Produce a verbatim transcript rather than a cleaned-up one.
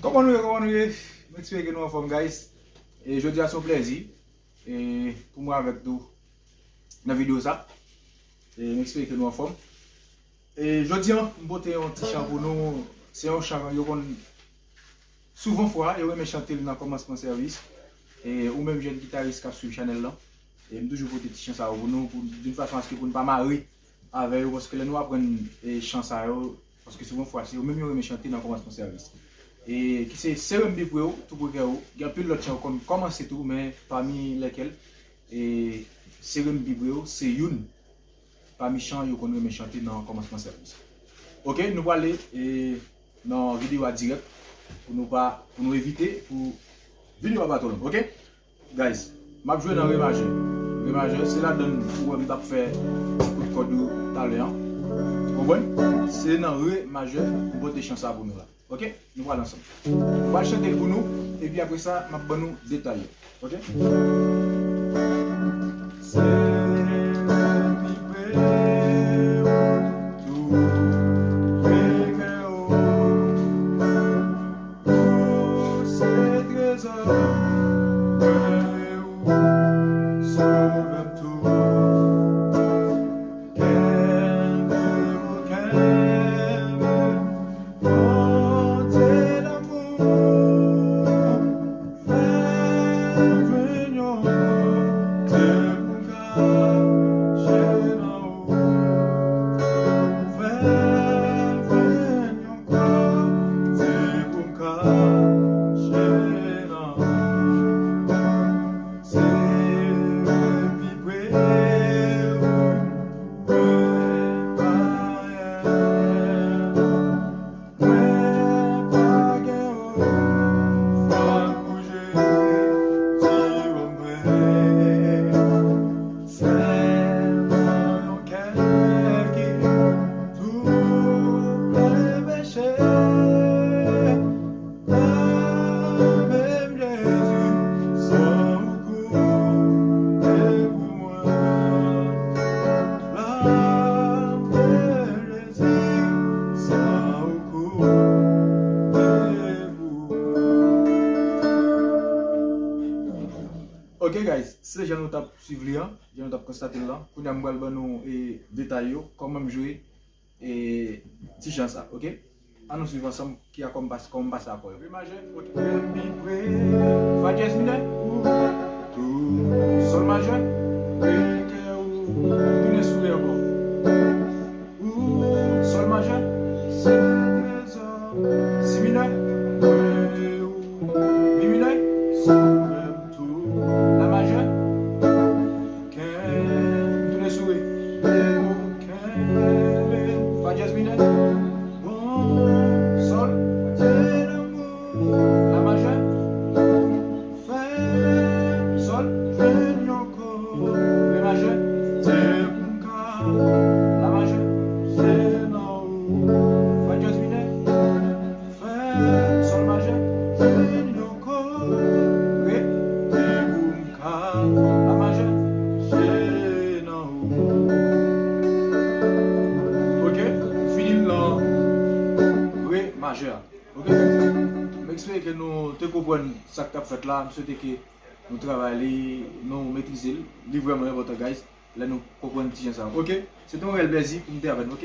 Kòman nou ye, kòman nou ye? Mwen espere ke nou anfòm, guys. E jodi a se yon plèzi e pou mwen avèk nou nan videyo sa. E mwen espere ke nou anfòm. E jodi an, m pote yon ti chan pou nou. Se yon chan yo konn souvan fwa, yo renmen chante l nan kòmansman sèvis. E ou menm jèn gitaris k ap swiv chanèl lan, e m toujou pote ti chan sa yo pou nou, pou, d'une façon à ce que pou n pa mare avè yo, paske lè nou aprann e, chan sa yo, paske souvan fwa se yo menm yo renmen chante nan kòmansman sèvis. E ki se Sere m pi pre w, tou pre kè w. Gen anpil lòt chan yo konn kòmanse tou, men pami lèkèl e Sere m pi pre w se youn pami chan yo konn renmen chante nan kòmansman sèvis. Oke, nou prale e, nan videyo a dirèk pou nou pa, pou nou evite pou videyo a pa twò long. Oke? Guys, m ap jwe nan re majè. Re majè, se ladann ou wè m t ap fè ti kout kòd yo talè an. Ou konprann? Se nan re majè m pote chan sa pou nou la. Oke? Nou pral ansanm. Nou pral chante l pou nou, epi apre sa, m ap ban nou detay yo. Oke? Se mwen ki pre w, tou pre kè w. Ou se trezò mwen, ou sovè m tou. Kenbe m, kenbe m, Bondye lanmou. Fè m jwenn yon kote pou m kache nan ou. Fè m jwenn yon kote pou m kache nan ou. Se pi pre ou, mwen pa gen. Mwen pa gen yon fwa pou Jezi ban mwen. Sèlman yon kè ki tou ple peche. Kanmenm Jezi, san ou koule pou mwen. Lanmou de Jezi, san ou koule pou mwen. Ok guys, se jan nou t ap swiv li an, jan nou t ap konstate l lan. Kounye a m pral ban nou e, detay yo, kòman m jwe e, ti chan sa, ok? Ann nou swiv ansanm ki akò m pase, kòman m pase akò yo. Re majè, ok. Fa dyèz minè, tou, sòl majè, re kè ou, tounen sou re ankò. Ou, sòl majè, si minè, mi minè, tou, la majè, kenbe, tounen sou re, kenbe, fa dyèz minè, bon, sòl, la majè, fè, sòl, jwenn yon kò, re majè, se pou m ka, la majè, se nan ou, fa dyèz minè, fè, sòl majè, jwenn yon kò, re, se pou m ka, la majè, se nan ou. Ok, fini l nan re majè. Ok, guys. M espere ke nou te konprann sa k t ap fèt la. M swete ke nou travay li, nou metrize l. Li vrèman enpòtan, guys. Lè nou konprann ti jan sa yo. Ok? Se te yon reyèl plèzi pou m te avè nou, ok?